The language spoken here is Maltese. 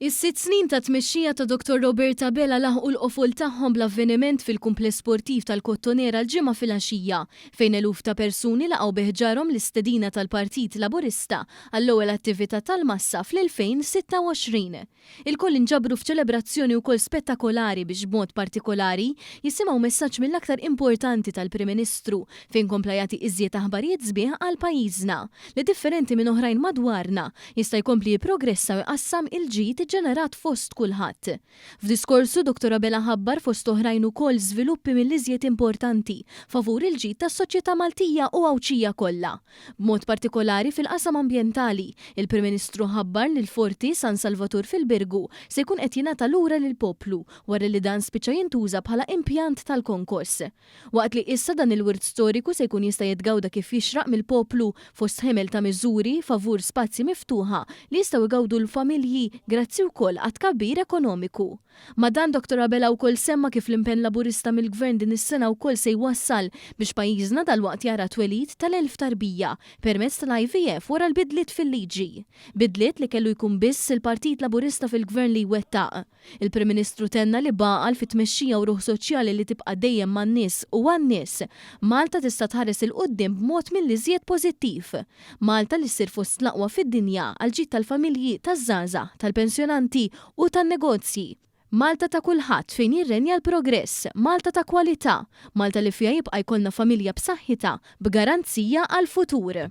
Is-sitt snin ta' tmexxija ta' Dottor Robert Abela laħqu l-qofol tagħhom bl-avveniment fil-Kumpless Sportiv tal-Kottonera l-Ġimgħa filgħaxija, fejn eluf ta' persuni laqgħu bi ħġarhom l-istedina tal-Partit Laburista għall-ewwel attività tal-massa fl-2026. Ilkoll inġabru f'ċelebrazzjoni wkoll spettakolari biex b'mod partikolari jisimgħu messaġġ mill-aktar importanti tal-Prim Ministru fejn kompla jagħti iżjed aħbarijiet sbieħ għal pajjiżna li differenti minn oħrajn madwarna jista' jkompli jipprogressa u jqassam il-ġid iġġenerat fost kulħadd. F'diskorsu, Dottor Abela ħabbar fost oħrajn ukoll żviluppi mill-iżjed importanti favur il-ġid tas-soċjetà Maltija u Għawdxija kollha. B'mod partikolari fil-qasam ambjentali, il-Prim Ministru ħabbar li l-Forti San Salvatur fil-Birgu se jkun qed jingħata lura lill-poplu wara li dan spiċċa jintuża bħala impjant tal-konkos. Waqt li issa dan il-wirt storiku se jkun jista' jitgawda kif jixraq mill-poplu fost ħemel ta' miżuri favur spazji miftuħa li jistgħu jgawdu l-familji grazzi wkoll għat-tkabbir ekonomiku. Ma' dan Dottor Abela wkoll semma kif l-impenn Laburista mill-Gvern din is-sena wkoll se jwassal biex pajjiżna dalwaqt jara t-twelid tal-1,000 tarbija permezz tal-IVF wara l-bidliet fil-liġi. Bidliet li kellu jkun biss il-Partit Laburista fil-Gvern li jwettaq. Il-Prim Ministru tenna li b'għaqal fit-tmexxija u ruħ soċjali li tibqa' dejjem man-nies u għan-nies, Malta tista' tħares 'il quddiem b'mod mill-iżjed pożittiv. Malta li ssir fost l-aqwa fid-dinja għall-ġid tal-familji, taż-żgħażagħ, tal-pensjonanti u tan-negozji. Malta ta' kulħadd fejn jirrenja l-progress. Malta ta' kwalità. Malta li fiha jibqa' jkollna familja b'saħħitha, b'garanzija għall-futur.